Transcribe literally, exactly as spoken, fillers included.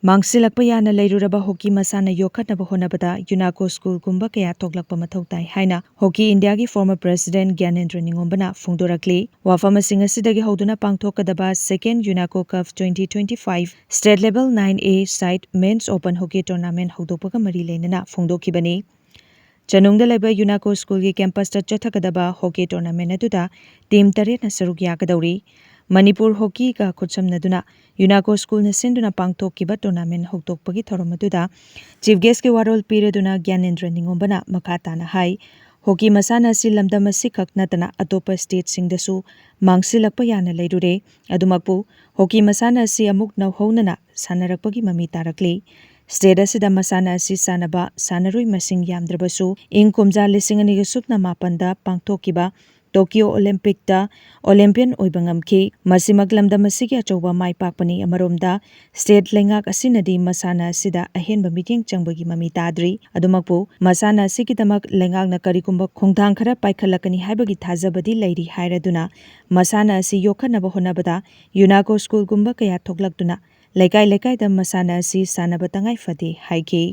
ꯃꯥꯡꯁꯤꯜꯂꯛꯄ ꯌꯥꯅ ꯂꯩꯔꯨꯔꯕ ꯍꯣꯀꯤ ꯃꯁꯥꯟꯅ ꯌꯣꯛꯈꯠꯅꯕ ꯍꯣꯠꯅꯕꯗ ꯌꯨꯅꯥꯀꯣ ꯁ꯭ꯀꯨꯜꯒꯨꯝꯕ ꯀꯌꯥ ꯊꯣꯛꯂꯛꯄ ꯃꯊꯧ ꯇꯥꯏ ꯍꯥꯏꯅ ꯍꯣꯀꯤ ꯏꯟꯗꯤꯌꯥꯒꯤ former president ꯒ꯭ꯌꯥꯅꯦꯟꯗ꯭ꯔ ꯅꯤꯉꯣꯝꯕꯅ ꯐꯣꯡꯗꯣꯔꯛꯂꯤ꯫ ꯋꯥꯐꯝꯁꯤꯡ ꯑꯁꯤꯗꯒꯤ ꯍꯧꯗꯨꯅ ꯄꯥꯡꯊꯣꯛꯀꯗꯕ second UNACO CUF twenty twenty-five state level nine A side men's open hockey tournament ꯍꯧꯗꯣꯛꯄꯒ ꯃꯔꯤ ꯂꯩꯅꯅ ꯐꯣꯡꯗꯣꯛꯈꯤꯕꯅꯤ꯫ ꯆꯅꯨꯡꯗ ꯂꯩꯕ ꯌꯨꯅꯥꯀꯣ ꯁ꯭ꯀꯨꯜꯒꯤ campus ꯇ ꯆꯠꯊꯒꯗꯕ ꯍꯣꯀꯤ tournament ꯑꯗꯨꯗ team ꯇꯔꯦꯠꯅ ꯁꯔꯨꯛ ꯌꯥꯒꯗꯧꯔꯤ꯫ ꯃꯅꯤꯄꯨꯔ ꯍꯣꯀꯤꯒ ꯈꯨꯠꯁꯝꯅꯗꯨꯅ ꯌꯨꯅꯥꯀꯣ ꯁ꯭ꯀꯨꯜꯅ ꯁꯤꯟꯗꯨꯅ ꯄꯥꯡꯊꯣꯛꯈꯤꯕ tournament ꯍꯧꯗꯣꯛꯄꯒꯤ ꯊꯧꯔꯝ ꯑꯗꯨꯗ chief guest ꯀꯤ ꯋꯥꯔꯣꯜ ꯄꯤꯔꯗꯨꯅ ꯒ꯭ꯌꯥꯅꯦꯟꯗ꯭ꯔ ꯅꯤꯉꯣꯝꯕꯅ ꯃꯈꯥ ꯇꯥꯅ ꯍꯥꯏ, ꯍꯣꯀꯤ ꯃꯁꯥꯟꯅ ꯑꯁꯤ ꯂꯝꯗꯝ ꯑꯁꯤꯈꯛ ꯅꯠꯇꯅ ꯑꯇꯣꯞꯄ state ꯁꯤꯡꯗꯁꯨ ꯃꯥꯡꯁꯤꯜꯂꯛꯄ ꯌꯥꯅ ꯂꯩꯔꯨꯔꯦ꯫ ꯑꯗꯨꯃꯛꯄꯨ ꯍꯣꯀꯤ ꯃꯁꯥꯟꯅ ꯑꯁꯤ ꯑꯃꯨꯛ ꯅꯧꯍꯧꯅꯅ ꯁꯥꯟꯅꯔꯛꯄꯒꯤ ꯃꯃꯤ ꯇꯥꯔꯛꯂꯤ꯫ State ꯑꯁꯤꯗ ꯃꯁꯥꯟꯅ ꯑꯁꯤ ꯁꯥꯟꯅꯕ ꯁꯥꯟꯅꯔꯣꯏ ꯃꯁꯤꯡ ꯌꯥꯝꯗ꯭ꯔꯕꯁꯨ, ꯏꯪ ꯀꯨꯝꯖꯥ ꯂꯤꯁꯤꯡ ꯑꯅꯤꯒ ꯁꯨꯞꯅ ꯃꯥꯄꯟꯗ ꯄꯥꯡꯊꯣꯛꯈꯤꯕ ꯇꯣꯀꯤꯌꯣ Olympic ꯇ Olympian ꯑꯣꯏꯕ ꯉꯝꯈꯤ꯫ ꯃꯁꯤꯃꯛ ꯂꯝꯗꯝ ꯑꯁꯤꯒꯤ ꯑꯆꯧꯕ ꯃꯥꯏ ꯄꯥꯛꯄꯅꯤ꯫ ꯑꯃꯔꯣꯝꯗ, state ꯂꯩꯉꯥꯛ ꯑꯁꯤꯅꯗꯤ ꯃꯁꯥꯟꯅ ꯑꯁꯤꯗ ꯑꯍꯦꯟꯕ ꯃꯤꯠꯌꯦꯡ ꯆꯪꯕꯒꯤ ꯃꯃꯤ ꯇꯥꯗ꯭ꯔꯤ꯫ ꯑꯗꯨꯃꯛꯄꯨ, ꯃꯁꯥꯟꯅ ꯑꯁꯤꯒꯤꯗꯃꯛ ꯂꯩꯉꯥꯛꯅ ꯀꯔꯤꯒꯨꯝꯕ ꯈꯣꯡꯊꯥꯡ ꯈꯔ ꯄꯥꯏꯈꯠꯂꯛꯀꯅꯤ ꯍꯥꯏꯕꯒꯤ ꯊꯥꯖꯕꯗꯤ ꯂꯩꯔꯤ ꯍꯥꯏꯔꯗꯨꯅ, ꯃꯁꯥꯟꯅ ꯑꯁꯤ ꯌꯣꯛꯈꯠꯅꯕ ꯍꯣꯠꯅꯕꯗ ꯌꯨꯅꯥꯀꯣ ꯁ꯭ꯀꯨꯜꯒꯨꯝꯕ ꯀꯌꯥ ꯊꯣꯛꯂꯛꯇꯨꯅ ꯂꯩꯀꯥꯏ ꯂꯩꯀꯥꯏꯗ ꯃꯁꯥꯟꯅ ꯑꯁꯤ ꯁꯥꯟꯅꯕ ꯇꯉꯥꯏ ꯐꯗꯦ ꯍꯥꯏꯈꯤ꯫